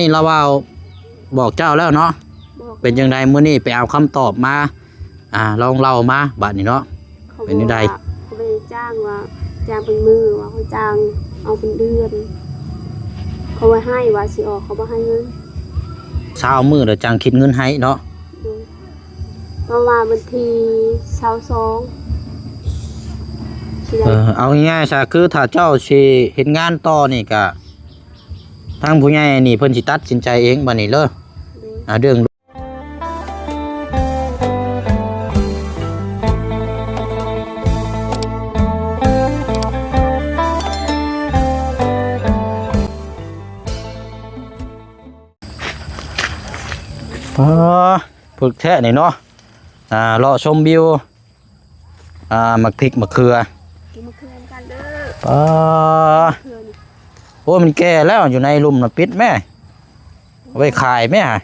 ນີ້ລາວເວົ້າບອກເຈົ້າແລ້ວເນາະ? ບອກ ເປັນຈັ່ງໃດມື້ນີ້ໄປເອົາຄຳຕອບມາ? ອ່າ ລອງເລົ່າມາບາດນີ້ເນາະ. ເຂົາ ເປັນຈັ່ງໃດ? ບອກວ່າ ເຂົາໄປຈ້າງວ່າ ຈ້າງເປັນມື້ ວ່າເຂົາຈ້າງເອົາເປັນເດືອນ. ເຂົາວ່າໃຫ້ ວ່າຊິອອກ ເຂົາບໍ່ໃຫ້ເງິນ. ຊາວມື້ແລ້ວຈັ່ງຄິດເງິນໃຫ້ເນາະ? ໂດຍ ເພາະວ່າວັນທີຊາວສອງ ຊິໄດ້. ເອີ ເອົາງ່າຍໆຊະ ຄືຖ້າເຈົ້າຊິເຮັດງານຕໍ່ນີ້ກະ ທາງຜູ້ໃຫຍ່ນີ້ເພິ່ນຊິຕັດສິນໃຈເອງບາດນີ້ເດີ. ໂດຍ ອ່າ ເລື່ອງ ອໍ ຝຶກແທ້ນີ້ເນາະ. ອ່າ ເລາະຊົມວິວ ອ່າ ໝາກພິກໝາກເຂືອ. ກິນໝາກເຂືອນຳກັນເດີ. ອໍ ເຂືອນີ້ ໂອ້ ມັນແກ່ແລ້ວ ຢູ່ໃນລຸ່ມນະ ປິດແມ້. ເອົາໄວ້ຂາຍແມ້ຫະ.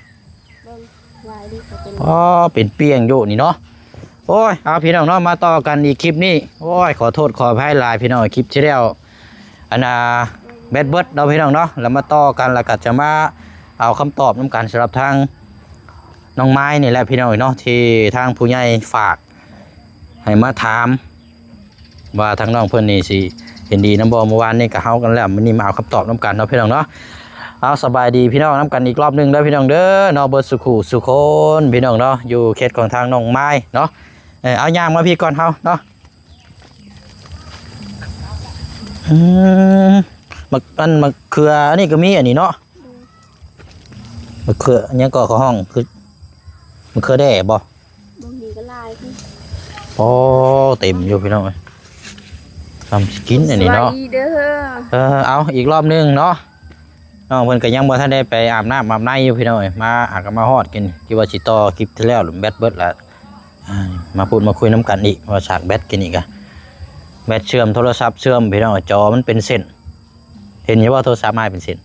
ເບິ່ງ ຫວາຍດີກວ່າເປັນ ອໍ ເປັນປ່ຽງຢູ່ນີ້ເນາະ. ໂອ້ຍ ເອົາ ພີ່ນ້ອງເນາະ ມາຕໍ່ກັນອີກຄລິບນີ້. ໂອ້ຍ ຂໍໂທດຂໍອະໄພຫຼາຍພີ່ນ້ອງ ຄລິບທີ່ແລ້ວ ອັນນ່າ ແບັດເບິດເນາະ ພີ່ນ້ອງເນາະ. ແລ້ວມາຕໍ່ກັນ ແລ້ວກໍຈະມາເອົາຄຳຕອບນຳກັນ ສຳລັບທາງນ້ອງມາຍນີ້ແຫຼະ ພີ່ນ້ອງເນາະ ທີ່ທາງຜູ້ໃຫຍ່ຝາກໃຫ້ມາຖາມ ວ່າທາງນ້ອງເພິ່ນນີ້ຊິເຫັນດີນຳບໍ່. ເມື່ອວານນີ້ກໍເຮົາກັນແລ້ວ ມື້ນີ້ມາເອົາຄຳຕອບນຳກັນເນາະ ພີ່ນ້ອງເນາະ. ເອົາ ສະບາຍດີພີ່ນ້ອງນຳກັນອີກລອບໜຶ່ງເດີ ພີ່ນ້ອງເດີເນາະ ເບິດສູ່ຄູ່ສູ່ຄົນ ພີ່ນ້ອງເນາະ ຢູ່ເຂດຂອງທາງນ້ອງມາຍເນາະ. ເອີ ເອົາ ຍ່າງມາພີ້ກ່ອນເຮົາເນາະ. ອືມ ໝາກ ອັນ ໝາກເຂືອ ອັນນີ້ກໍມີ ອັນນີ້ເນາະ. ມະເຂືອຫຍັງກໍເຂົາຮ້ອງ ຄືມະເຂືອແດ່ບໍ່? ບາງທີກໍຫຼາຍ. ໂອ້ ເຕັມຢູ່ພີ່ນ້ອງເອີຍ ຊ່ຳຊິກິນອັນນີ້ເນາະ. ສະບາຍດີເດີ. ເອີ ເອົາ ອີກລອບໜຶ່ງເນາະ. ນ້ອງເພິ່ນກໍຍັງບໍ່ທັນໄດ້ໄປອາບນ້ຳອາບໃນຢູ່ພີ່ນ້ອງເອີຍ. ມາຫາກໍມາຮອດກິນ ຄິດວ່າຊິຕໍ່ຄລິບທີ່ແລ້ວແບັດເບິດລະ. ອ່າ ມາພູດມາຄຸຍນຳກັນອີກ ວ່າສາກແບັດກິນອີກກະ ແບັດເຊື່ອມ ໂທລະສັບເຊື່ອມ ພີ່ນ້ອງເອີຍ ຈໍມັນເປັນເສັ້ນ. ເຫັນຢູ່ບໍ່ ໂທລະສັບອ້າຍເປັນເສັ້ນ?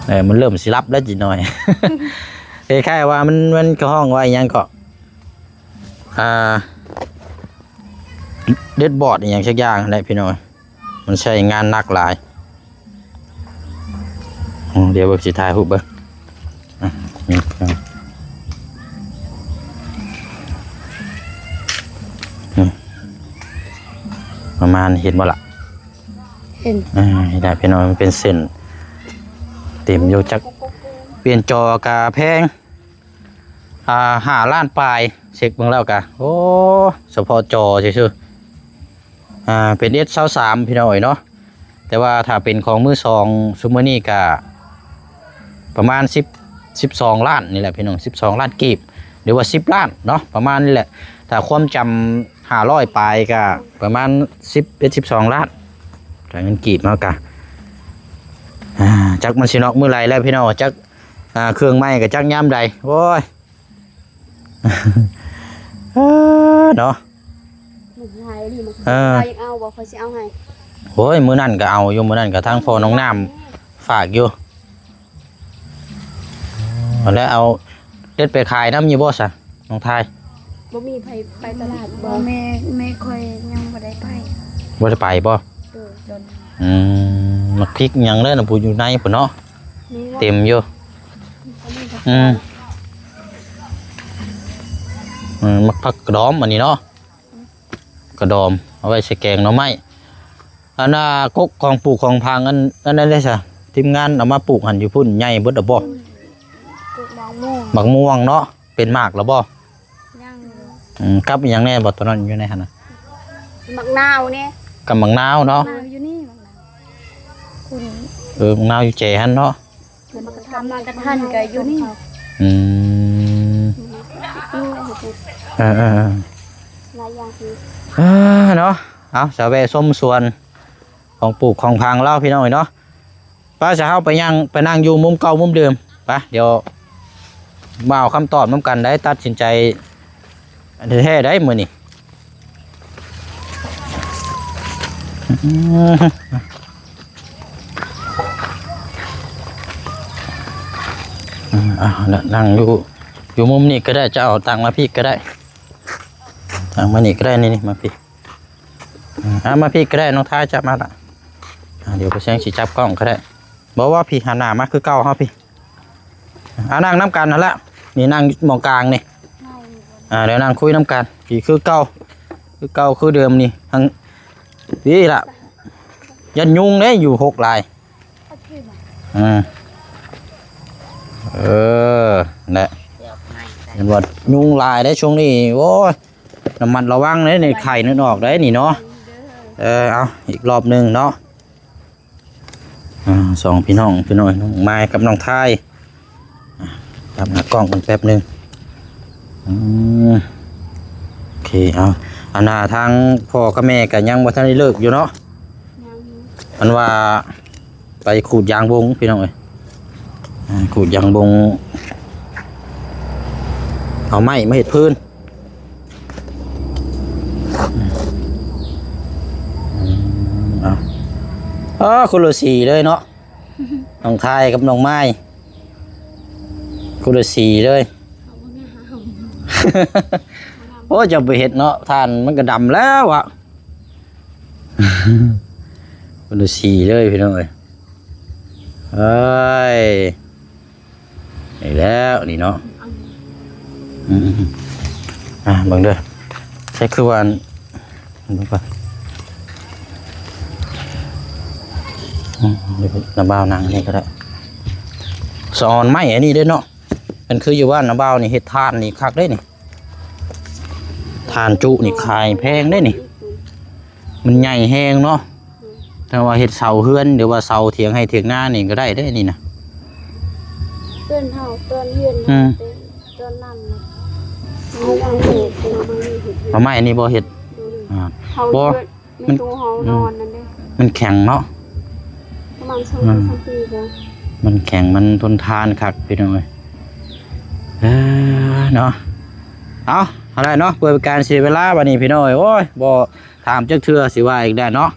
ເອີ ມັນເລີ່ມຊິຫຼັບແລ້ວຈັກໜ້ອຍ. ຄ້າຍໆວ່າມັນ ມັນກໍຮ້ອງວ່າອີ່ຫຍັງເກາະ ອ່າ ເດັດບອດອີ່ຫຍັງສັກຢ່າງແຫຼະພີ່ນ້ອງ. ມັນໃຊ້ງານໜັກຫຼາຍ. ອືມ ດຽວເບິ່ງ ຊິຖ່າຍຮູບເບິ່ງ. ອ່ະ ນີ້ ອ່ະ ນີ້ ປະມານ ເຫັນບໍ່ລະ? ເຫັນ. ອ່າ ເຫັນໄດ້ພີ່ນ້ອງ ມັນເປັນເສັ້ນເຕັມຢູ່. ຈັກປ່ຽນຈໍກະແພງ ອ່າ ຫ້າລ້ານປາຍ. ເຊັກເບິ່ງແລ້ວກະ ໂອ້ ສະເພາະຈໍຊື່ໆ ອ່າ ເປັນ ເອັສຊາວສາມ ພີ່ນ້ອງເອີຍເນາະ. ແຕ່ວ່າຖ້າເປັນຂອງມືສອງຊຸມມື້ນີ້ກະປະມານສິບ ສິບສອງລ້ານນີ້ແຫຼະພີ່ນ້ອງ ສິບສອງລ້ານກີບ ຫຼືວ່າສິບລ້ານເນາະ ປະມານນີ້ແຫຼະ. ຖ້າຄວາມຈຳຫ້າຮ້ອຍປາຍກະປະມານສິບເອັດ ສິບສອງລ້ານ ຖ້າເງິນກີບເຮົາກະ ອ່າ ຈັກມັນຊິນອກມື້ໃດແລ້ວພີ່ນ້ອງ ຈັກ ອ່າ ເຄື່ອງໃໝ່ກະຈັກຍາມໃດ. ໂອ້ຍ ເອີ ເນາະ ມັນຫຼາຍອີ່ຫຼີ. ມັນ ເອີ ເຈົ້າຢາກເອົາບໍ່? ຂ້ອຍຊິເອົາໃຫ້. ໂອ້ຍ ມື້ນັ້ນກໍເອົາຢູ່ ມື້ນັ້ນກໍທາງພໍ່ນ້ອງນ້ຳຝາກຢູ່. ແລ້ວເອົາເດັດໄປຂາຍນຳຢູ່ບໍ່ຊະ ນ້ອງທາຍ? ບໍ່ມີໃຜໄປຕະຫຼາດບໍ່? ແມ່ ແມ່ຂ້ອຍຍັງບໍ່ໄດ້ໄປ. ບໍ່ໄດ້ໄປບໍ່? ໂດຍ. ອືມ ໝາກພິກຫຍັງເດີນະ ຜູ້ຢູ່ໃນພຸ້ນເນາະ. ເຕັມຢູ່. ອືມ ອືມ ໝາກຜັກກະດອມອັນນີ້ເນາະ ກະດອມ ເອົາໄວ້ໃສ່ແກງໜໍ່ໄມ້. ອັນນ່າ ກົກຂອງປູກຂອງຝັງ ອັນ ອັນນັ້ນເດ້ຊະ ທີມງານເອົາມາປູກຫັ້ນ ຢູ່ພຸ້ນໃຫຍ່ເບິດແລ້ວບໍ່? ປູກໝາກມ່ວງ. ໝາກມ່ວງເນາະ ເປັນໝາກແລ້ວບໍ່? ຍັງ. ອືມ ກັບອີ່ຫຍັງແດ່ບໍ່ ຕອນນັ້ນຢູ່ໃນຫັ້ນນະ? ໝາກນາວນີ້. ກັບໝາກນາວເນາະ. ໝາກນາວຢູ່ນີ້ ໝາກນາວ. ເອີ ໝາກນາວຢູ່ແຈຫັ້ນເນາະ. ແລ້ວໝາກກະທັນ ໝາກກະທັນກໍຢູ່ນີ້. ອືມ ເອີໆໆ ຫຼາຍຢ່າງ. ເອີ ເນາະ ເອົາ ສະແວະຊົມສວນຂອງປູກຂອງຝັງລາວ ພີ່ນ້ອງເອີຍເນາະ. ໄປຊະ ເຮົາໄປຍ່າງ ໄປນັ່ງຢູ່ມຸມເກົ່າມຸມເດີມ. ໄປ ດຽວມາເອົາຄຳຕອບນຳກັນໄດ໋ ຕັດສິນໃຈແທ້ໆໄດ໋ມື້ນີ້. ອືມ ອ່າ ນັ່ງຢູ່ ຢູ່ມຸມນີ້ກໍໄດ້ ເຈົ້າຕັ້ງມາພີ້ກໍໄດ້ ຕັ້ງມານີ້ກໍໄດ້ ນີ້ໆ ມາພີ້. ອືມ ເອົາມາພີ້ກໍໄດ້ ນ້ອງທາຍ ຈັບມາລະ. ອ່າ ດຽວພໍ່ແສງຊິຈັບກ້ອງກໍໄດ້. ບໍ່ວ່າ ພີ່ ຫັນໜ້າມາຄືເກົ່າເຮົາ ພີ່ ອ່າ ນັ່ງນຳກັນຫັ້ນລະ ນີ້ນັ່ງໝ່ອງກາງນີ້ ອ່າ ດຽວນັ່ງຄຸຍນຳກັນ ພີ່ ຄືເກົ່າ ຄືເກົ່າຄືເດີມນີ້ ຫັ້ນ ນີ້ລະ ຢ້ານຍຸງເດ້ ຢູ່ຮົກຫຼາຍ ອືມ ເອີ ແຫຼະ ເຫັນວ່າຍຸງຫຼາຍເດ້ຊ່ວງນີ້ ໂອ້ຍ ລະມັດລະວັງເດ້ນີ້ ໄຂ້ນັ້ນອອກເດ້ນີ້ເນາະ ເອີ ເອົາ ອີກລອບໜຶ່ງເນາະ ອ່າ ສອງພີ່ນ້ອງ ພີ່ນ້ອງ ນ້ອງມາຍກັບນ້ອງທາຍ ອ່າ ຈັບໜ້າກ້ອງກັນແປັບໜຶ່ງ ອືມ ໂອເຄ ເອົາ ອັນນ່າ ທາງພໍ່ກັບແມ່ກໍຍັງບໍ່ທັນໄດ້ເລີກຢູ່ເນາະ ຍັງຢູ່ ເພິ່ນວ່າໄປຂູດຢາງບົງ ພີ່ນ້ອງເອີຍ ອ່າ ຂູດຢາງບົງ ເອົາໄມ້ມາເຮັດຟືນ ອືມ ເອົາ ເອີ ຄົນລະສີເລີຍເນາະ ນ້ອງທາຍກັບນ້ອງມາຍ ຄົນລະສີເລີຍ ເຂົາບໍ່ງາມ ໂອ້ຍ ເຈົ້າໄປເຮັດເນາະ ຖ່ານມັນກໍດຳແລ້ວອະ ຄົນລະສີເລີຍ ພີ່ນ້ອງເອີຍ ເອີຍ ນີ້ແລ້ວນີ້ເນາະ ອືມ ອ່າ ເບິ່ງເດີ ໃຊ້ຄືວ່າ ເບິ່ງກ່ອນ ອືມ ນ້າບ່າວນັ່ງນີ້ກໍໄດ້ ສອນໄມ້ອັນນີ້ເດ້ເນາະ ມັນຄືຢູ່ບ້ານນ້າບ່າວນີ້ ເຮັດຖ່ານນີ້ຄັກເດ້ນີ້ ຖ່ານຈຸນີ້ຂາຍແພງເດ້ນີ້ ມັນໃຫຍ່ແຮງເນາະ ຖ້າວ່າເຮັດເສົາເຮືອນ ຫຼືວ່າເສົາຖຽງໄຮ່ຖຽງນານີ້ກໍໄດ້ເດ້ນີ້ນະ ເຮືອນເຮົາຕອນເຮືອນ ອືມ ແຕ່ຕອນນັ້ນນະ ເຮົາເຮັດ ເອົາໄມ້ນີ້ບໍ່ເຮັດ ໂດຍ ອ່າ ເຮົາ ບໍ່ ເຮັດ ມັນ ມີໂຕເຮົາ ອືມ ນອນນັ້ນເດ້ ມັນແຂງເນາະ ປະມານສອງ ອືມ ສາມປີແລ້ວ ມັນແຂງ ມັນທົນທານຄັກ ພີ່ນ້ອງເອີຍ ເອີ ເນາະ ເອົາ ເອົາໄດ້ເນາະ ເພື່ອເປັນການເສຍເວລາ ບັດນີ້ ພີ່ນ້ອງເອີຍ ໂອ້ຍ ບໍ່ຖາມຈັກເທື່ອ ຊິວ່າອີກແລ້ວເນາະ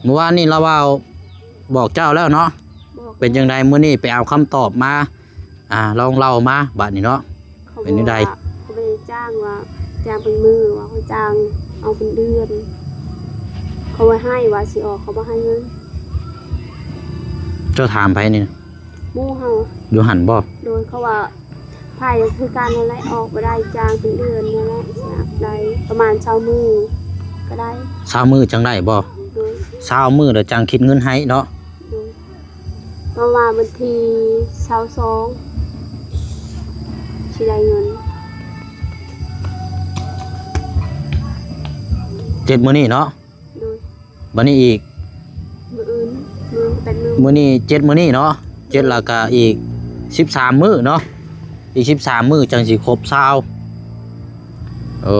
ມື້ວານນີ້ລາວເວົ້າບອກເຈົ້າແລ້ວເນາະ ບອກ ເປັນຈັ່ງໃດມື້ນີ້ໄປເອົາຄຳຕອບມາ ອ່າ ລອງເລົ່າມາບາດນີ້ເນາະ ເຂົາ ເປັນຈັ່ງໃດ ບອກວ່າ ເຂົາບໍ່ໄດ້ຈ້າງວ່າຈ້າງເປັນມື້ ວ່າເຂົາຈ້າງເອົາເປັນເດືອນ ເຂົາວ່າໃຫ້ວ່າຊິອອກ ເຂົາບໍ່ໃຫ້ເງິນ ເຈົ້າຖາມໃຜນີ້ ໝູ່ເຮົາ ຢູ່ຫັ້ນບໍ່ ໂດຍ ເຂົາວ່າ ພາຍກໍຄືກັນນັ້ນແຫຼະ ອອກບໍ່ໄດ້ ຈ້າງເປັນເດືອນນັ້ນແຫຼະ ຊິໄດ້ປະມານຊາວມື້ກໍໄດ້ ຊາວມື້ຈັ່ງໄດ້ບໍ່ ໂດຍ ຊາວມື້ແລ້ວຈັ່ງຄິດເງິນໃຫ້ເນາະ ໂດຍ ປະມານວັນທີຊາວສອງ ຊິໄດ້ເງິນ ເຈັດມື້ນີ້ເນາະ ໂດຍ ບັດນີ້ອີກ ມື້ອື່ນ ມື້ແປດມື້ ມື້ນີ້ເຈັດມື້ນີ້ເນາະ ເຈັດ ແລ້ວກະອີກສິບສາມມື້ເນາະ ອີກສິບສາມມື້ຈັ່ງຊິຄົບຊາວ ໂອ້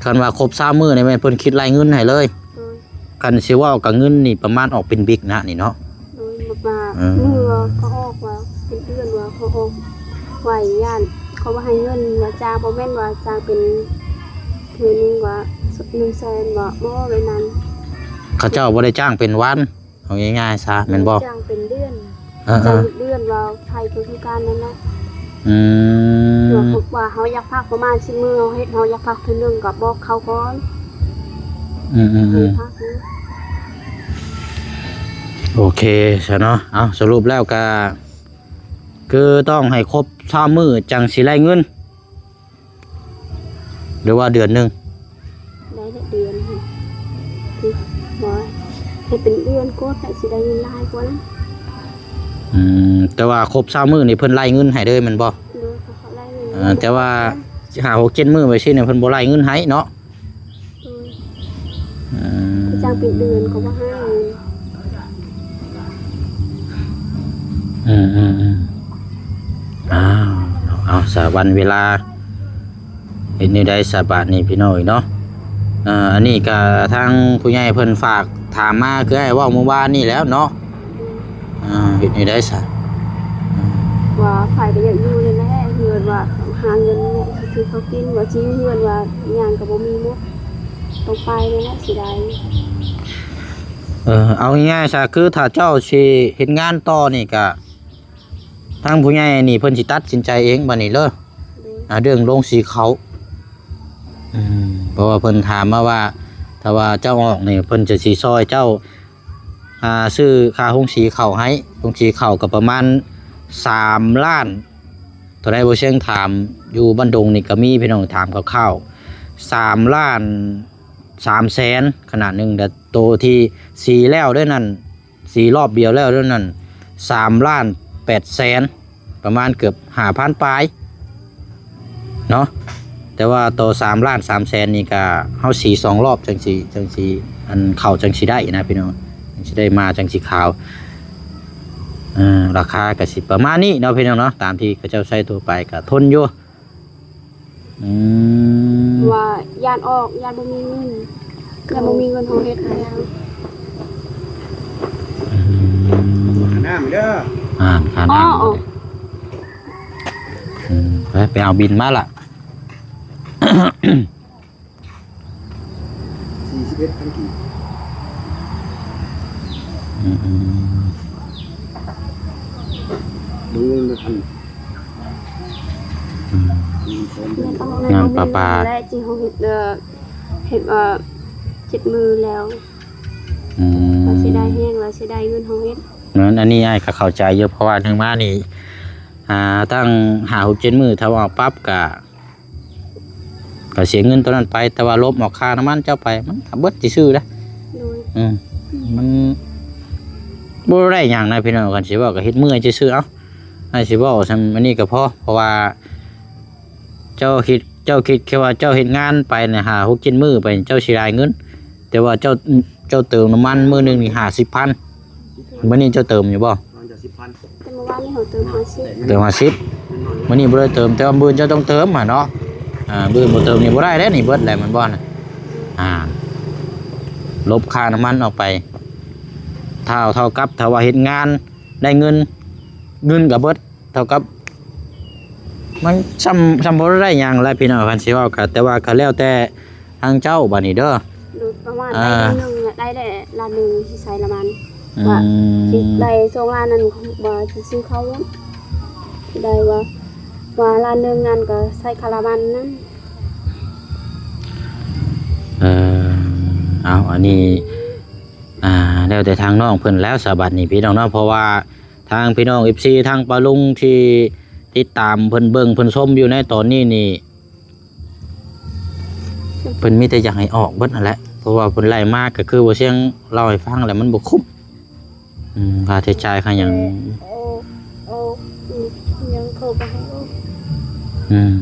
ຄັນວ່າຄົບຊາວມື້ນີ້ແມ່ນເພິ່ນຄິດໄລ່ເງິນໃຫ້ເລີຍ ໂດຍ ຄັນຊິເວົ້າກະເງິນນີ້ປະມານອອກເປັນບິກນະນີ້ເນາະ ໂດຍ ມາ ອືມ ມື້ວ່າເຂົາອອກວ່າ ເປັນເດືອນວ່າເຂົາອອກໄວ ຢ້ານເຂົາບໍ່ໃຫ້ເງິນ ວ່າຈ້າງ ບໍ່ແມ່ນວ່າຈ້າງເປັນເທື່ອໜຶ່ງວ່າໜຶ່ງແສນບໍ່ ບໍ່ແບບນັ້ນ ເຂົາເຈົ້າບໍ່ໄດ້ຈ້າງເປັນວັນ ເອົາງ່າຍໆຊະ ແມ່ນບໍ່ ຈ້າງເປັນເດືອນ ເອີໆ ຈ້າງເປັນເດືອນວ່າໃຜເພິ່ນຄືກັນນັ້ນນະ ອືມ ວ່າເຮົາຢາກພັກປະມານສິບມື້ ເຮົາເຮັດ ເຮົາຢາກພັກເທື່ອໜຶ່ງກໍບອກເຂົາກ່ອນ ອືມໆໆ ໃຫ້ພັກຢູ່ ໂອເຄຊະເນາະ ເອົາ ສະຫຼຸບແລ້ວກະ ຄືຕ້ອງໃຫ້ຄົບຊາວມື້ຈັ່ງຊິໄດ້ເງິນ ຫຼືວ່າເດືອນໜຶ່ງ ໄດ້ແຕ່ເດືອນ ຄືວ່າໃຫ້ເປັນເດືອນກ່ອນ ແລ້ວຊິໄດ້ເງິນຫຼາຍກວ່ານັ້ນ ອືມ ແຕ່ວ່າຄົບຊາວມື້ນີ້ເພິ່ນໄລ່ເງິນໃຫ້ເລີຍແມ່ນບໍ່ ໂດຍ ເຂົາໄລ່ເງິນ ເອີ ແຕ່ວ່າຫ້າ ຫົກ ເຈັດ ມື້ໄປຊີ້ນີ້ເພິ່ນບໍ່ໄລ່ເງິນໃຫ້ເນາະ ໂດຍ ອືມ ຈ້າງເປັນເດືອນກໍບໍ່ໃຫ້ ອືມໆໆ ອ້າວ ເອົາຊະ ວັນເວລາເຮັດແນວໃດຊະບາດນີ້ພີ່ນ້ອງເອີຍເນາະ ເອີ ອັນນີ້ກະທາງຜູ້ໃຫຍ່ເພິ່ນຝາກຖາມມາ ຄືອ້າຍເວົ້າມື້ວານນີ້ແລ້ວເນາະ ອ່າ ເຮັດແນວໃດຊະ ວ່າໃຜກໍຢາກຢູ່ນີ້ແຫຼະ ເຮືອນວ່າຫາເງິນແຫຼະ ຊິຊື້ເຂົ້າກິນ ວ່າຊິຢູ່ເຮືອນວ່າຫຍັງກໍບໍ່ມີໝົດ ຕ້ອງໄປນີ້ແຫຼະ ເສຍດາຍ ເອີ ເອົາງ່າຍໆຊະ ຄືຖ້າເຈົ້າຊິເຮັດງານຕໍ່ນີ້ກະ ທາງຜູ້ໃຫຍ່ນີ້ເພິ່ນຊິຕັດສິນໃຈເອງບັດນີ້ເດີ ໂດຍ ອ່າ ເລື່ອງລົງສີເຂົ້າ ອືມ ເພາະວ່າເພິ່ນຖາມມາວ່າ ຖ້າວ່າເຈົ້າອອກນີ້ ເພິ່ນຈະຊິຊ່ອຍເຈົ້າ ອ່າ ຊື້ຄ່າໂຮງສີເຂົ້າໃຫ້ ໂຮງສີເຂົ້າກໍປະມານສາມລ້ານ ເທົ່າໃດ ບໍ່ຊຽງຖາມ ຢູ່ບ້ານດົງນີ້ກໍມີ ພີ່ນ້ອງຖາມຄ່າວໆ ສາມລ້ານສາມແສນ ຂະໜາດໜຶ່ງ ແຕ່ໂຕທີ່ສີແລ້ວເດ້ນັ້ນ ສີລອບດຽວແລ້ວເດ້ນັ້ນ ສາມລ້ານແປດແສນ ປະມານເກືອບຫ້າພັນປາຍເນາະ ແຕ່ວ່າຕໍ່ສາມລ້ານສາມແສນນີ້ກະ ເຮົາສີສອງລອບຈັ່ງຊິ ຈັ່ງຊິ ອັນເຂົ້າຈັ່ງຊິໄດ້ນະພີ່ນ້ອງ ຈັ່ງຊິໄດ້ມາ ຈັ່ງຊິຂາວ ເອີ ລາຄາກະຊິປະມານນີ້ເນາະພີ່ນ້ອງເນາະ ຕາມທີ່ເຂົາເຈົ້າໃຊ້ທົ່ວໄປກະທົນຢູ່. ອືມ ວ່າຢ້ານອອກ ຢ້ານບໍ່ມີເງິນ ຢ້ານບໍ່ມີເງິນເຮົາເຮັດແນວ ອືມ ຄ່ານ້ຳເດີ ອ່າ ຄ່ານ້ຳ ອໍ ອືມ ໄປ ໄປເອົາບິນມາລະ ສີ່ສິບເອັດພັນກີບ ອືມ ອືມ ເບິ່ງເງິນພັນ ອືມ ອືມ ແມ່ນປະປາ ແລະ ທີ່ເຮົາເຮັດ ເອີ ເຮັດ ເອີ ເຈັດມື້ແລ້ວ ອືມ ວ່າຊິໄດ້ແຮງ ວ່າຊິໄດ້ເງິນເຮົາເຮັດ ນັ້ນ ອັນນີ້ອ້າຍກໍເຂົ້າໃຈຢູ່ ເພາະວ່າໜຶ່ງມານີ້ ອ່າ ຕັ້ງຫ້າຫົກເຈັດມື້ ຖ້າວ່າປັບກໍ ກໍເສຍເງິນຕົວນັ້ນໄປ ແຕ່ວ່າລົບອອກຄ່ານ້ຳມັນເຈົ້າໄປ ມັນກໍເບິດຊື່ໆເດ້ ໂດຍ ອືມ ມັນບໍ່ໄດ້ຫຍັງນະພີ່ນ້ອງ ຄັນຊິເວົ້າກໍເຮັດເມື່ອຍຊື່ໆ ເອົ້າ ໃຫ້ຊິເວົ້າສ່ຳອັນນີ້ກໍພໍ ເພາະວ່າເຈົ້າຄິດ ເຈົ້າຄິດແຄ່ວ່າເຈົ້າເຮັດງານໄປນະ ຫ້າຫົກເຈັດມື້ໄປ ເຈົ້າຊິໄດ້ເງິນ ແຕ່ວ່າເຈົ້າ ເຈົ້າເຕີມນ້ຳມັນມື້ໜຶ່ງນີ້ຫ້າສິບພັນ ມື້ນີ້ເຈົ້າເຕີມຢູ່ບໍ່? ປະມານຈະສິບພັນ ແຕ່ມື້ວານນີ້ເຮົາເຕີມຫ້າສິບ ເຕີມຫ້າສິບ ມື້ນີ້ບໍ່ໄດ້ເຕີມ ແຕ່ວ່າມື້ອື່ນເຈົ້າຕ້ອງເຕີມຫັ້ນເນາະ ອ່າ ມື້ອື່ນບໍ່ເຕີມນີ້ບໍ່ໄດ້ເດ້ນີ້ ເບິດແລ້ວແມ່ນບໍ່ນະ ອ່າ ລົບຄ່ານ້ຳມັນອອກໄປ ເທົ່າ ເທົ່າກັບ ຖ້າວ່າເຮັດງານໄດ້ເງິນ ເງິນກໍເບິດ ເທົ່າກັບ ມັນຊ່ຳ ຊ່ຳບໍ່ໄດ້ຫຍັງແຫຼະພີ່ນ້ອງ ຄັນຊິເວົ້າກໍ ແຕ່ວ່າກໍແລ້ວແຕ່ທາງເຈົ້າບາດນີ້ເດີ ໂດຍ ປະມານ ອ່າ ໄດ້ເດືອນໜຶ່ງ ໄດ້ແຫຼະລ້ານໜຶ່ງ ຊິໃຊ້ລະມັນ ອືມ ວ່າຊິໄດ້ສອງລ້ານນັ້ນ ວ່າຊິຊື້ເຂົ້າ ໄດ້ວ່າ ວ່າລ້ານໜຶ່ງນັ້ນກໍໃຊ້ຄ່າລະມັນນັ້ນ ເອີ ເອົາ ອັນນີ້ ອ່າ ແລ້ວແຕ່ທາງນ້ອງເພິ່ນແລ້ວສະ ບັດນີ້ພີ່ນ້ອງເນາະ ເພາະວ່າ ທາງພີ່ນ້ອງເອັຟຊີ ທາງປ້າລຸງທີ່ຕິດຕາມເພິ່ນເບິ່ງເພິ່ນຊົມຢູ່ໃນຕອນນີ້ນີ້ ເພິ່ນມີແຕ່ຢາກໃຫ້ອອກເບິດຫັ້ນແຫຼະ ເພາະວ່າເພິ່ນໄລ່ມາກໍຄືບໍ່ຊຽງເລົ່າໃຫ້ຟັງແຫຼະ ມັນບໍ່ຄຸ້ມ ອືມ ຄ່າໃຊ້ຈ່າຍຄ່າຫຍັງ ເອີ ເອີ ຍັງເຂົາບໍ່ໃຫ້ອອກ ອືມ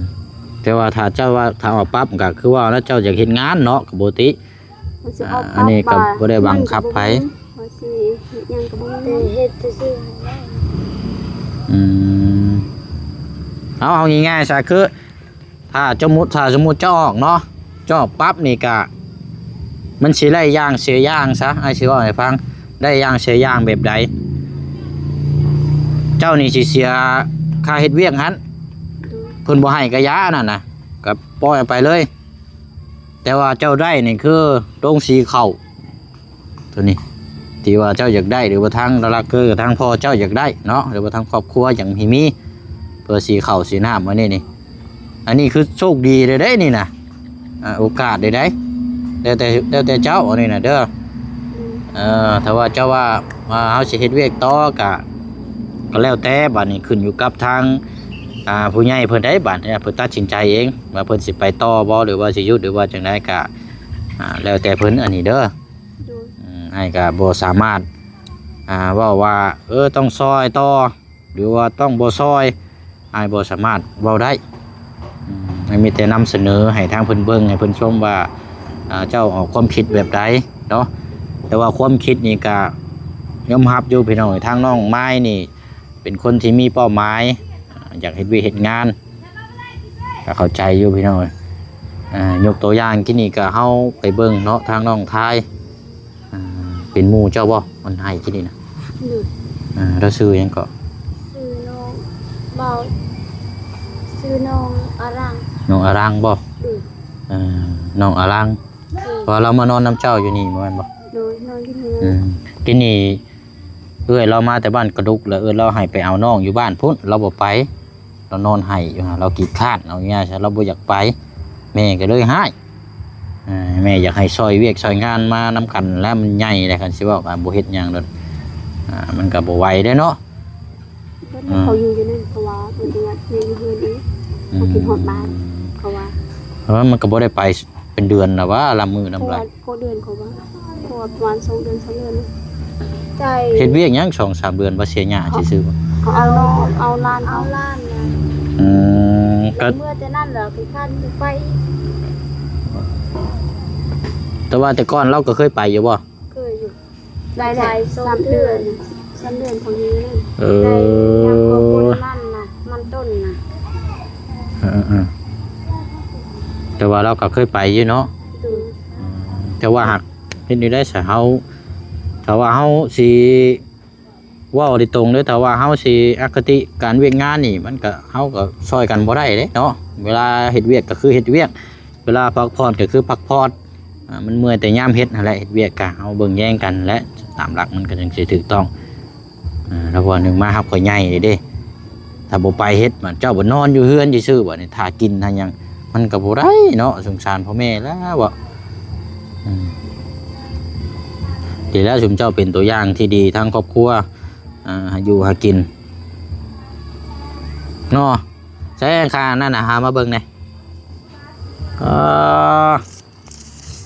ແຕ່ວ່າຖ້າເຈົ້າວ່າ ຖ້າອອກປັບກໍຄືວ່າແລ້ວ ເຈົ້າຢາກເຮັດງານເນາະ ກໍບໍ່ຕິ ມັນຊິອອກ ອ່າ ອັນນີ້ກໍບໍ່ໄດ້ບັງຄັບໃຜ ວ່າຊິເຮັດຫຍັງກໍບໍ່ມີ ແຕ່ເຮັດຊື່ໆ ອືມ ເອົາ ເອົາງ່າຍໆຊະ ຄື ຖ້າສົມມຸດ ຖ້າສົມມຸດເຈົ້າອອກເນາະ ເຈົ້າປັບນີ້ກະ ມັນຊິໄດ້ຢ່າງເສຍຢ່າງຊະ ອ້າຍຊິເວົ້າໃຫ້ຟັງ ໄດ້ຢ່າງເສຍຢ່າງແບບໃດ ເຈົ້ານີ້ຊິເສຍຄ່າເຮັດວຽກຫັ້ນ ເພິ່ນບໍ່ໃຫ້ກະຢ່າ ອັນນັ້ນນະ ກະປ່ອຍໄປເລີຍ ແຕ່ວ່າເຈົ້າໄດ້ນີ້ຄືໂຮງສີເຂົ້າ ໂຕນີ້ ທີ່ວ່າເຈົ້າຢາກໄດ້ ຫຼືວ່າທາງລະລັກເກີ ທາງພໍ່ເຈົ້າຢາກໄດ້ເນາະ ຫຼືວ່າທາງຄອບຄົວຢາກໃຫ້ມີ ເພື່ອສີເຂົ້າສີນ້ຳ ອັນນີ້ນີ້ ອັນນີ້ຄືໂຊກດີເລີຍເດ້ນີ້ນະ ອ່າ ໂອກາດເດ້ ແລ້ວແຕ່ ແລ້ວແຕ່ເຈົ້າ ອັນນີ້ນະເດີ ເອີ ຖ້າວ່າເຈົ້າວ່າ ອ່າ ເຮົາຊິເຮັດວຽກຕໍ່ກະ ກໍແລ້ວແຕ່ ບາດນີ້ຂຶ້ນຢູ່ກັບທາງ ອ່າ ຜູ້ໃຫຍ່ເພິ່ນໄດ໋ ບາດນີ້ເພິ່ນຕັດສິນໃຈເອງວ່າເພິ່ນຊິໄປຕໍ່ບໍ່ ຫຼືວ່າຊິຢຸດ ຫຼືວ່າຈັ່ງໃດ ກະ ອ່າ ແລ້ວແຕ່ເພິ່ນ ອັນນີ້ເດີ ໂດຍ ອືມ ອ້າຍກໍບໍ່ສາມາດ ອ່າ ເວົ້າວ່າ ເອີ ຕ້ອງຊ່ອຍຕໍ່ ຫຼືວ່າຕ້ອງບໍ່ຊ່ອຍ ອ້າຍບໍ່ສາມາດເວົ້າໄດ້ ອືມ ອ້າຍມີແຕ່ນຳສະເໜີໃຫ້ທາງເພິ່ນເບິ່ງ ໃຫ້ເພິ່ນຊົມວ່າ ອ່າ ເຈົ້າອອກຄວາມຄິດແບບໃດເນາະ ແຕ່ວ່າຄວາມຄິດນີ້ກໍຍອມຮັບຢູ່ພີ່ນ້ອງ ທາງນ້ອງມາຍນີ້ ເປັນຄົນທີ່ມີເປົ້າໝາຍ ອ່າ ຢາກເຮັດວຽກເຮັດງານ ກໍເຂົ້າໃຈຢູ່ພີ່ນ້ອງເອີຍ ອ່າ ຍົກຕົວຢ່າງກີ້ນີ້ກໍເຮົາໄປເບິ່ງເນາະ ທາງນ້ອງທາຍ ອ່າ ເປັນໝູ່ເຈົ້າບໍ່? ມັນໃຫ້ກີ້ນີ້ນະ ໂດຍ ອ່າ ລາວຊື່ຫຍັງເກາະ? ຊື່ນ້ອງເບົາ ຊື່ນ້ອງອາລັງ ນ້ອງອາລັງບໍ່? ໂດຍ ເອີ ນ້ອງອາລັງ ໂດຍ ເພາະວ່າລາວມານອນນຳເຈົ້າຢູ່ນີ້ບໍ່ແມ່ນບໍ່? ໂດຍ ນອນຢູ່ນີ້ ອືມ ກີ້ນີ້ ເອື້ອຍລາວມາແຕ່ບ້ານກະດຸກ ແລ້ວເອື້ອຍລາວໃຫ້ໄປເອົານ້ອງຢູ່ບ້ານພຸ້ນ ລາວບໍ່ໄປ ລາວນອນໄຫ້ຢູ່ຫັ້ນ ລາວຂີ້ຄ້ານ ເອົາງ່າຍໆຊະ ລາວບໍ່ຢາກໄປ ແມ່ກໍເລີຍຮ້າຍ ອ່າ ແມ່ຢາກໃຫ້ຊ່ອຍວຽກຊ່ອຍງານມານຳກັນແຫຼະ ມັນໃຫຍ່ແລ້ວ ຄັນຊິເວົ້າກໍບໍ່ເຮັດຫຍັງໂດດ ອ່າ ມັນກໍບໍ່ໄຫວເດ້ເນາະ. ເພິ່ນ ອ່າ ເຂົາຢູ່ຢູ່ນັ້ນ ເພາະວ່າເພິ່ນຍັງຢູ່ເຮືອນອີກ ອືມ ເຂົາຄິດຮອດບ້ານ ເຂົາວ່າ ເອີ ມັນກໍບໍ່ໄດ້ໄປເປັນເດືອນລະຫວາ ລຳມື້ນຳ ເພາະວ່າ ລະ ເດືອນເຂົາວ່າ ເພາະວ່າປະມານສອງເດືອນ ສາມເດືອນ ຈ່າຍ ເຮັດວຽກຫຍັງສອງສາມເດືອນ ວ່າເສຍຫຍ້າຊື່ໆບໍ່? ເຂົາເອົານ້ອງ ເອົາຫຼານ ເອົາຫຼານນະ ອືມ ກໍເມື່ອແຕ່ນັ້ນແລ້ວ ຄືຄັນໄປ ແຕ່ວ່າແຕ່ກ່ອນລາວກໍເຄີຍໄປຢູ່ບໍ່? ເຄີຍຢູ່ ໄດ້ ໄດ້ສາມເດືອນ ສາມເດືອນ ເຂົາຢູ່ນັ້ນ ເອີ ໄດ້ຍາມເຂົາປົນມັນນະ ມັນຕົ້ນນະ ເອີໆ ແຕ່ວ່າລາວກໍເຄີຍໄປຢູ່ເນາະ ໂດຍ ອືມ ແຕ່ວ່າຫາກເຮັດແນວໃດຊະ ເຮົາ ຖ້າວ່າເຮົາຊິເວົ້າໂດຍຕົງເລີຍ ຖ້າວ່າເຮົາຊິອະຄະຕິການວຽກງານນີ້ ມັນກໍ ເຮົາກໍຊ່ອຍກັນບໍ່ໄດ້ເດ້ເນາະ ເວລາເຮັດວຽກກໍຄືເຮັດວຽກ ເວລາພັກຜ່ອນກໍຄືພັກຜ່ອນ ອ່າ ມັນເມື່ອຍແຕ່ຍາມເຮັດຫັ້ນແຫຼະ ເຮັດວຽກກະເຮົາເບິ່ງແຍງກັນແຫຼະ ຕາມຫຼັກມັນກໍຈັ່ງຊິຖືກຕ້ອງ ອ່າ ແລ້ວວ່າໜຶ່ງມາຮັບຂ້ອຍໃຫຍ່ເດ້ ຖ້າບໍ່ໄປເຮັດ ບາດເຈົ້າບໍ່ນອນຢູ່ເຮືອນຊື່ໆ ບາດນີ້ຖ້າກິນຖ້າຫຍັງ ມັນກໍບໍ່ໄດ້ເນາະ ສົງສານພໍ່ແມ່ແລ້ວເນາະ ອືມ ດີແລ້ວ ຊຸມເຈົ້າເປັນຕົວຢ່າງທີ່ດີທາງຄອບຄົວ ອ່າ ຫາຢູ່ຫາກິນເນາະ ໃຊ້ຄ່ານັ້ນນະ ຫາມາເບິ່ງແດ່ ເອີ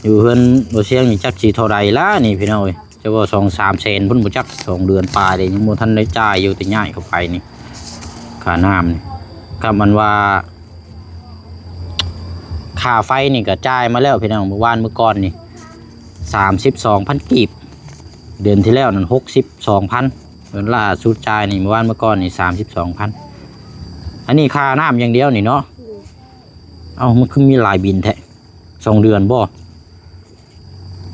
ຢູ່ເຮືອນບໍ່ຊຽງນີ້ຈັກຊິເທົ່າໃດລະນີ້ພີ່ນ້ອງເອີຍ ຈະວ່າສອງສາມແສນພຸ້ນບໍ່ຈັກ ສອງເດືອນປາຍເດ້ ຍັງບໍ່ທັນໄດ້ຈ່າຍຢູ່ ແຕ່ຍ້າຍເຂົ້າໄປນີ້ ຄ່ານ້ຳນີ້ ກັບອັນວ່າ ຄ່າໄຟນີ້ກໍຈ່າຍມາແລ້ວພີ່ນ້ອງ ມື້ວານມື້ກ່ອນນີ້ ສາມສິບສອງພັນກີບ ເດືອນທີ່ແລ້ວນັ້ນ ຫົກສິບສອງພັນ ເດືອນລ່າສຸດຈ່າຍນີ້ ມື້ວານມື້ກ່ອນນີ້ ສາມສິບສອງພັນ ອັນນີ້ຄ່ານ້ຳຢ່າງດຽວນີ້ເນາະ ໂດຍ ເອົ້າ ມັນຄືມີຫຼາຍບິນແທ້ ສອງເດືອນບໍ່?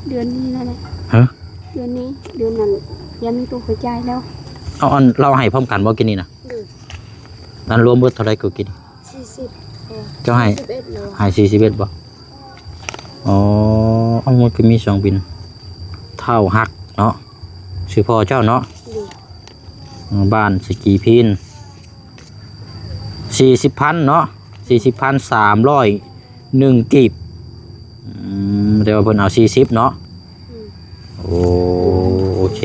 ເດືອນນີ້ແຫຼະ ຮະ? ເດືອນນີ້ ເດືອນນັ້ນຍັງມີຕົວໄປຈ່າຍແລ້ວ ເອົາ ອັນລາວໃຫ້ພ້ອມກັນບໍ່ກີ້ນີ້ນະ? ໂດຍ ອັນລວມເບິດເທົ່າໃດກໍກີ້ນີ້? ສີ່ສິບ ເຈົ້າໃຫ້ ສີ່ສິບເອັດ ໃຫ້ສີ່ສິບເອັດບໍ່? ອໍ ເອົາ ມັນຄືມີສອງບິນ ທ້າວຮັກເນາະ ຊື່ພໍ່ເຈົ້າເນາະ? ໂດຍ ບ້ານສະກີພີນ ສີ່ສິບພັນເນາະ ສີ່ສິບພັນສາມຮ້ອຍໜຶ່ງກີບ ອືມ ແຕ່ວ່າເພິ່ນເອົາສີ່ສິບເນາະ ອືມ ໂອ້ ໂອເຄ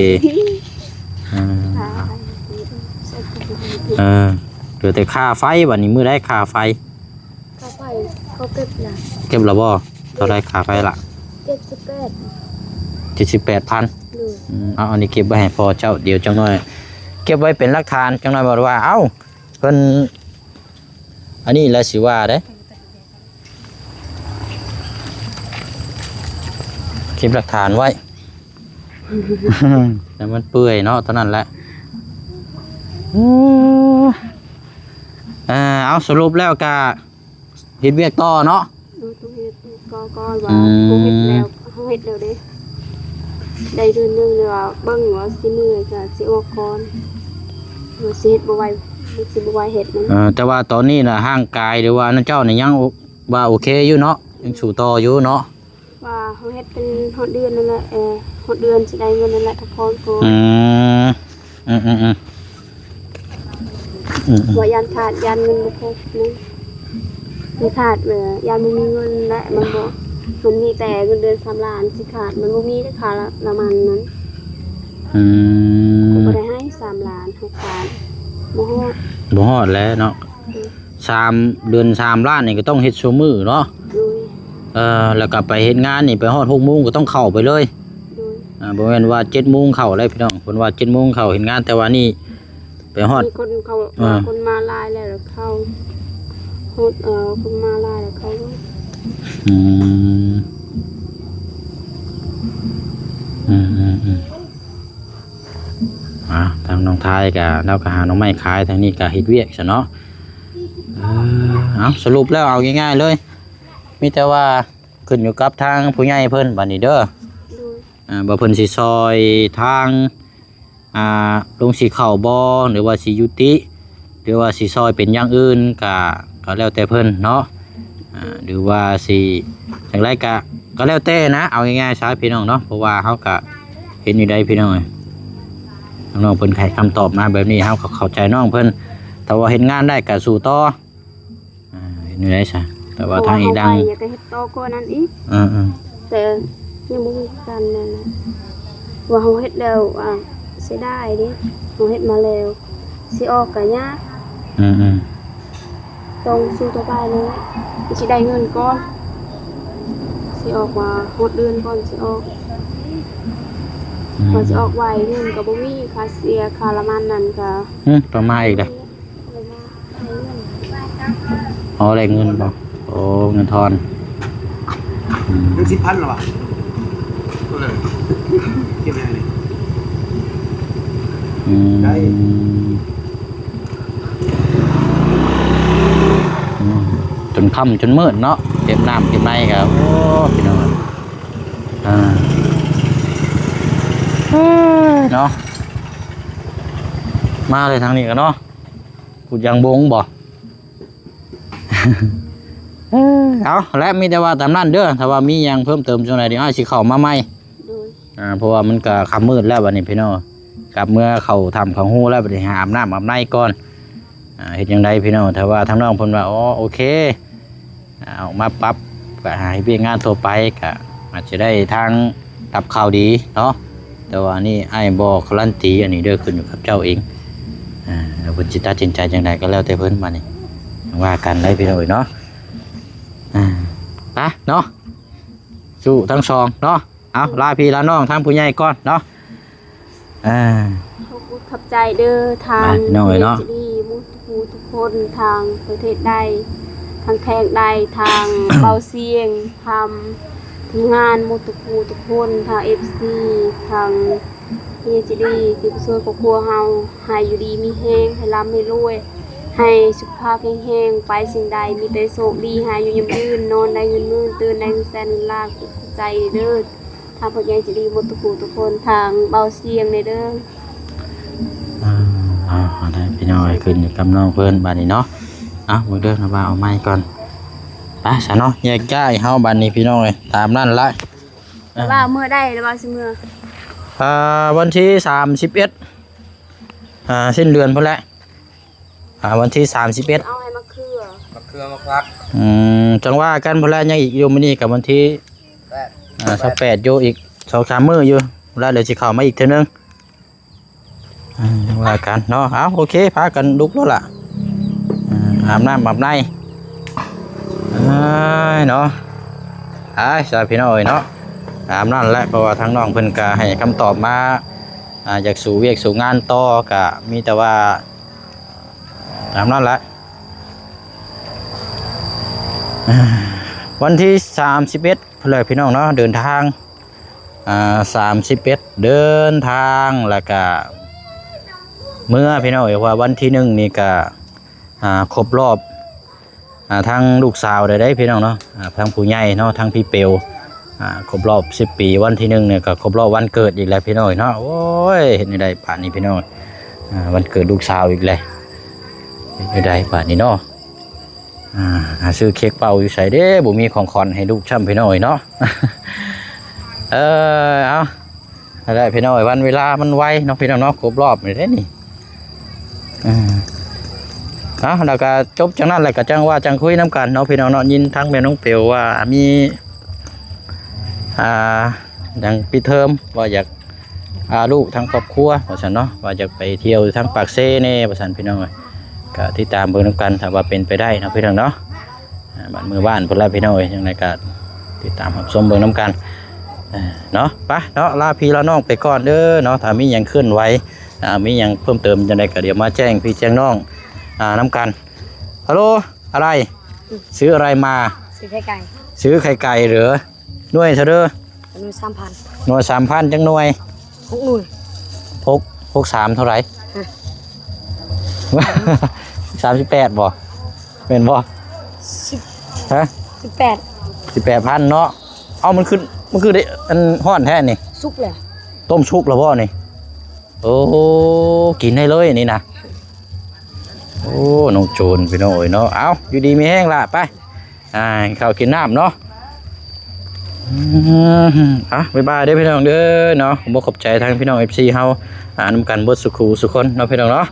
ອ່າ ເອີ ເຫຼືອແຕ່ຄ່າໄຟ ບັດນີ້ມື້ໃດຄ່າໄຟ? ຄ່າໄຟເຂົາເກັບນະ ເກັບແລ້ວບໍ່? ເທົ່າໃດຄ່າໄຟລະ? ເຈັດສິບແປດ ເຈັດສິບແປດພັນ ໂດຍ ອືມ ເອົາ ອັນນີ້ເກັບໄວ້ໃຫ້ພໍ່ເຈົ້າ ດຽວຈັກໜ້ອຍເກັບໄວ້ເປັນຫຼັກຖານ ຈັກໜ້ອຍບອກວ່າ ເອົ້າ ເພິ່ນ ອັນນີ້ລະຊິວ່າເດ້ ເກັບຫຼັກຖານໄວ້ ໃຫ້ມັນເປື່ອຍເນາະ ເທົ່ານັ້ນແຫຼະ ເອີ ເອົາ ສະຫຼຸບແລ້ວກະ ເຮັດວຽກຕໍ່ເນາະ ເອີ ຕ້ອງເຮັດ ກໍ ກໍວ່າ ອືມ ເຮົາເຮັດແລ້ວ ເຮົາເຮັດແລ້ວເດ້ ໄດ້ເດືອນໜຶ່ງ ແລ້ວວ່າເບິ່ງວ່າຊິເມື່ອຍກໍຊິອອກກ່ອນ ວ່າຊິເຮັດບໍ່ໄຫວ ມັນຊິບໍ່ໄຫວເຮັດນະ ເອີ ແຕ່ວ່າຕອນນີ້ນະ ຮ່າງກາຍ ຫຼືວ່າອັນນັ້ນເຈົ້ານີ້ຍັງໂອ ວ່າໂອເຄຢູ່ເນາະ ຍັງສູ້ຕໍ່ຢູ່ເນາະ ວ່າເຮົາເຮັດເປັນຮອດເດືອນນັ້ນແຫຼະ ເອີ ຮອດເດືອນຊິໄດ້ເງິນນັ້ນແຫຼະ ພັກຜ່ອນກ່ອນ ອືມ ອືມໆໆ ອືມໆ ວ່າຢ້ານຂາດ ຢ້ານເງິນບໍ່ຄົບນະ ມັນຂາດ ເອີ ຢ້ານບໍ່ມີເງິນແຫຼະ ມັນບໍ່ ມັນມີແຕ່ເງິນເດືອນສາມລ້ານ ຊິຂາດ ມັນບໍ່ມີເດ້ຄ່ານ້ຳມັນນັ້ນ ອືມ ກໍບໍ່ໄດ້ໃຫ້ສາມລ້ານ ໃຫ້ຂາດ ບໍ່ຮອດ ບໍ່ຮອດແຫຼະເນາະ ໂດຍ ສາມ ເດືອນສາມລ້ານນີ້ກໍຕ້ອງເຮັດຊຸມື້ເນາະ ໂດຍ ເອີ ແລ້ວກໍໄປເຮັດງານນີ້ ໄປຮອດຫົກໂມງກໍຕ້ອງເຂົ້າໄປເລີຍ ໂດຍ ອ່າ ບໍ່ແມ່ນວ່າເຈັດໂມງເຂົ້າເລີຍພີ່ນ້ອງ ເພິ່ນວ່າເຈັດໂມງເຂົ້າເຮັດງານ ແຕ່ວ່ານີ້ໄປຮອດ ມີຄົນເຂົ້າ ເອີ ຄົນມາຫຼາຍແລ້ວເຂົ້າ ຮອດ ເອີ ຄົນມາຫຼາຍແລ້ວເຂົ້າ ອືມ ອືມໆໆ ອ່າ ທາງນ້ອງທາຍກະ ລາວກະຫາໜໍ່ໄມ້ຂາຍ ທາງນີ້ກະເຮັດວຽກຊະເນາະ ເອີ ເອົາ ສະຫຼຸບແລ້ວເອົາງ່າຍໆເລີຍ ມີແຕ່ວ່າຂຶ້ນຢູ່ກັບທາງຜູ້ໃຫຍ່ເພິ່ນບາດນີ້ເດີ ໂດຍ ອ່າ ວ່າເພິ່ນຊິຊ່ອຍທາງ ອ່າ ລົງສີເຂົ້າບໍ່ ຫຼືວ່າຊິຍຸຕິ ຫຼືວ່າຊິຊ່ອຍເປັນຢ່າງອື່ນ ກະ ກະແລ້ວແຕ່ເພິ່ນເນາະ ອ່າ ຫຼືວ່າຊິຈັ່ງໃດກະ ກະແລ້ວແຕ່ນະ ເອົາງ່າຍໆຊະພີ່ນ້ອງເນາະ ເພາະວ່າເຮົາກະເຮັດຢູ່ໃດພີ່ນ້ອງເອີຍ ນ້ອງເພິ່ນໃຫ້ຄຳຕອບມາແບບນີ້ ເຮົາກໍເຂົ້າໃຈນ້ອງເພິ່ນ ຖ້າວ່າເຮັດງານໄດ້ກະສູ້ຕໍ່ ອ່າ ເຮັດແນວໃດຊະ ແຕ່ວ່າທາງອີກດັ່ງ ເພາະວ່າເຮົາໄປ ຢາກຈະເຮັດຕໍ່ກ່ອນນັ້ນອີກ ເອີໆ ແຕ່ຍັງບໍ່ມີການນັ້ນນະ ວ່າເຮົາເຮັດແລ້ວ ອ່າ ເສຍດາຍເດ້ ເຮົາເຮັດມາແລ້ວ ຊິອອກກໍຍາກ ອືມໆ ຕ້ອງສູ້ຕໍ່ໄປນີ້ແຫຼະ ຊິໄດ້ເງິນກ່ອນ ຊິອອກວ່າຮອດເດືອນກ່ອນຊິອອກ ອືມ ວ່າຊິອອກໄວ ເງິນກໍບໍ່ມີ ຄ່າເສຍຄ່າລະມັນນັ້ນກໍ ຫຶ ຕ້ອງມາອີກເດ້ ອໍ ໄດ້ເງິນບໍ່? ໂອ້ ເງິນທອນ ອືມ ຍັງສິບພັນລະຫວາ? ເອີ ເກັບໄວ້ໃຫ້ນີ້ ອືມ ໄດ້ ອືມ ຈົນຄ່ຳຈົນມືດເນາະ ເກັບນ້ຳເກັບໃນກໍ ໂອ້ ພີ່ນ້ອງ ອ່າ ເອີ ເນາະ ມາເລີຍທາງນີ້ກໍເນາະ ກຸດຢາງບົງບໍ່? ເອີ ເອົາ ແລະ ມີແຕ່ວ່າຕາມນັ້ນເດີ ຖ້າວ່າມີຫຍັງເພີ່ມເຕີມຈັ່ງໃດ ດຽວອ້າຍຊິເຂົ້າມາໃໝ່ ໂດຍ ອ່າ ເພາະວ່າມັນກໍຄ່ຳມືດແລ້ວບັດນີ້ພີ່ນ້ອງ ກັບເມືອເຂົ້າຖ້ຳເຂົ້າຮູແລ້ວ ບັດນີ້ຫາອາບນ້ຳອາບໃນກ່ອນ ອ່າ ເຮັດຈັ່ງໃດພີ່ນ້ອງ ຖ້າວ່າທາງນ້ອງເພິ່ນວ່າ ອໍ ໂອເຄ ອ່າ ອອກມາປັບ ກໍຫາເຮັດວຽກງານທົ່ວໄປ ກໍອາດຈະໄດ້ທາງຮັບຂ່າວດີເນາະ ແຕ່ວ່າອັນນີ້ອ້າຍບໍ່ກາລັນຕີ ອັນນີ້ເດີ ຂຶ້ນຢູ່ກັບເຈົ້າເອງ ອ່າ ແລ້ວເພິ່ນຊິຕັດສິນໃຈຈັ່ງໃດກໍແລ້ວແຕ່ເພິ່ນ ບາດນີ້ວ່າກັນໄດ້ພີ່ນ້ອງເອີຍເນາະ ອ່າ ໄປເນາະ ສູ້ທັງສອງເນາະ ເອົາ ລາພີ່ລານ້ອງທາງຜູ້ໃຫຍ່ກ່ອນເນາະ ອ່າ ຂອບອົກຂອບໃຈເດີ ທາງ ພີ່ນ້ອງເອີຍເນາະ ເອັຟຊີ ໝົດທຸກຜູ້ທຸກຄົນ ທາງປະເທດໃດ ທາງແຂວງໃດ ທາງເບົາຊຽງ ທາງທີມງານໝົດທຸກຜູ້ທຸກຄົນ ທາງເອັຟຊີ ທາງ ເອັຟຊີ ທີ່ມາຊ່ວຍຄອບຄົວເຮົາ ໃຫ້ຢູ່ດີມີແຮງ ໃຫ້ລ່ຳໃຫ້ລວຍ ໃຫ້ສຸຂະພາບແຂງແຮງ ໄປສິ່ງໃດມີແຕ່ໂຊກດີ ໃຫ້ອາຍຸຍືນຍືນ ນອນໄດ້ເງິນໝື່ນ ຕື່ນໄດ້ເງິນແສນເງິນລ້ານ ຂອບໃຈເດີ ທາງຜູ້ໃຫຍ່ໃຈດີໝົດທຸກຜູ້ທຸກຄົນ ທາງເບົາຊຽງແດ່ເດີ ອ່າ ເອົາ ເອົາ ໄດ້ພີ່ນ້ອງເອີຍ ຂຶ້ນຢູ່ກັບນ້ອງເພິ່ນບາດນີ້ເນາະ ເອົາ ເບິ່ງເດີ ນາວ່າເອົາໄມ້ກ່ອນ ໄປຊະເນາະ ແຍກຍ້າຍເຮົາບາດນີ້ພີ່ນ້ອງເອີຍ ຕາມນັ້ນລະ ລາວວ່າເມື່ອໃດ ລາວວ່າຊິເມື່ອ ອ່າ ວັນທີສາມສິບເອັດ ອ່າ ສິ້ນເດືອນພຸ້ນແຫຼະ ອ່າ ວັນທີສາມສິບເອັດ ເອົາໃຫ້ມະເຂືອ ມະເຂືອມາພັກ ອືມ ຈັ່ງວ່າກັນພຸ້ນແຫຼະ ຍັງອີກຢູ່ ມື້ນີ້ກໍວັນທີ ແປດ ອ່າ ຊາວແປດ ຢູ່ ອີກສອງສາມມື້ຢູ່ ແລ້ວດຽວຊິເຂົ້າມາອີກເທື່ອໜຶ່ງ ອ່າ ຈັ່ງວ່າກັນເນາະ ເອົາ ໂອເຄ ພາກັນລຸກໂລດລະ ອ່າ ອາບນ້ຳອາບໃນ ເອີຍເນາະ ໄປຊະພີ່ນ້ອງເອີຍເນາະ ຕາມນັ້ນແຫຼະ ເພາະວ່າທາງນ້ອງເພິ່ນກໍໃຫ້ຄຳຕອບມາ ອ່າ ຢາກສູ້ວຽກສູ້ງານຕໍ່ ກໍມີແຕ່ວ່າ ຕາມນັ້ນແຫຼະ ອ່າ ວັນທີສາມສິບເອັດ ພຸ້ນແຫຼະພີ່ນ້ອງເນາະ ເດີນທາງ ອ່າ ສາມສິບເອັດ ເດີນທາງ ແລ້ວກະເມືອພີ່ນ້ອງເອີຍ ເພາະວ່າວັນທີໜຶ່ງນີ້ກະ ອ່າ ຄົບລອບ ອ່າ ທາງລູກສາວໄດ້ເດ້ພີ່ນ້ອງເນາະ ອ່າ ທາງຜູ້ໃຫຍ່ເນາະ ທາງພີ່ເປວ ອ່າ ຄົບລອບສິບປີ ວັນທີໜຶ່ງນີ້ກະຄົບລອບວັນເກີດອີກແລ້ວພີ່ນ້ອງເນາະ ໂອ້ຍ ເຮັດແນວໃດບາດນີ້ພີ່ນ້ອງ ອ່າ ວັນເກີດລູກສາວອີກແລ້ວ ເຮັດແນວໃດບາດນີ້ເນາະ ອ່າ ຫາຊື້ເຄ້ກເປົ່າຢູ່ໃສເດ້ ບໍ່ມີຂອງຂວັນໃຫ້ລູກຊ້ຳພີ່ນ້ອງເອີຍເນາະ ເອີ ເອົາ ນັ້ນແຫຼະພີ່ນ້ອງເອີຍ ວັນເວລາມັນໄວເນາະພີ່ນ້ອງເນາະ ຄົບລອບນີ້ເດ້ນີ້ ເອີ ເອົາ ແລ້ວກໍຈົບຈັ່ງນັ້ນແຫຼະ ກໍຈັ່ງວ່າຈັ່ງຄຸຍນຳກັນເນາະພີ່ນ້ອງເນາະ ຍິນທາງແມ່ນ້ອງເປວວ່າມີ ອ່າ ຫຍັງປິດເທີມ ວ່າຢາກ ພາລູກທັງຄອບຄົວວ່າຊັ້ນເນາະ ວ່າຈະໄປທ່ຽວທາງປາກເຊແດ່ວ່າຊັ້ນພີ່ນ້ອງເອີຍ ກໍຕິດຕາມເບິ່ງນຳກັນ ຖ້າວ່າເປັນໄປໄດ້ເນາະພີ່ນ້ອງເນາະ ອ່າ ບ້ານເມືອບ້ານພຸ້ນລະພີ່ນ້ອງເອີຍ ຈັ່ງໃດກໍຕິດຕາມຮັບຊົມເບິ່ງນຳກັນ ເນາະ ໄປເນາະ ລາພີ່ລານ້ອງໄປກ່ອນເດີເນາະ ຖ້າມີຫຍັງເຄື່ອນໄຫວ ອ່າ ມີຫຍັງເພີ່ມເຕີມຈັ່ງໃດກໍດຽວມາແຈ້ງພີ່ແຈ້ງນ້ອງ ອ່າ ນຳກັນ ฮัลโหล อะไร ซื้ออะไรมา ซื้อไข่ไก่ ซื้อไข่ไก่เหรอ หน่วยเท่าเด้อ หน่วยสามพัน หน่วยสามพัน จักหน่วย หกหน่วย หก หกสามเท่าไหร่ ฮะ สามสิบแปด บ่ แม่นบ่ สิบ ฮะ สิบแปด สิบแปดพัน เนาะ เอ้า มันคือ มันคือได้ อัน ฮ้อนแท้นี่ สุกแล้ว ต้มสุกแล้วบ่นี่ โอ้ กินได้เลยนี่นะ โอ้ น้องโจรพี่น้องเอ้ยเนาะ เอ้า อยู่ดีมีแฮงล่ะ ไป อ่า กินข้าวกินน้ำเนาะ อืม อ่ะ บ๊ายบายเด้อพี่น้องเด้อเนาะ ขอบคุณขอบใจทางพี่น้อง เอฟซี เฮา อ่า นำกันเบิดสุขูสุคนเนาะพี่น้องเนาะ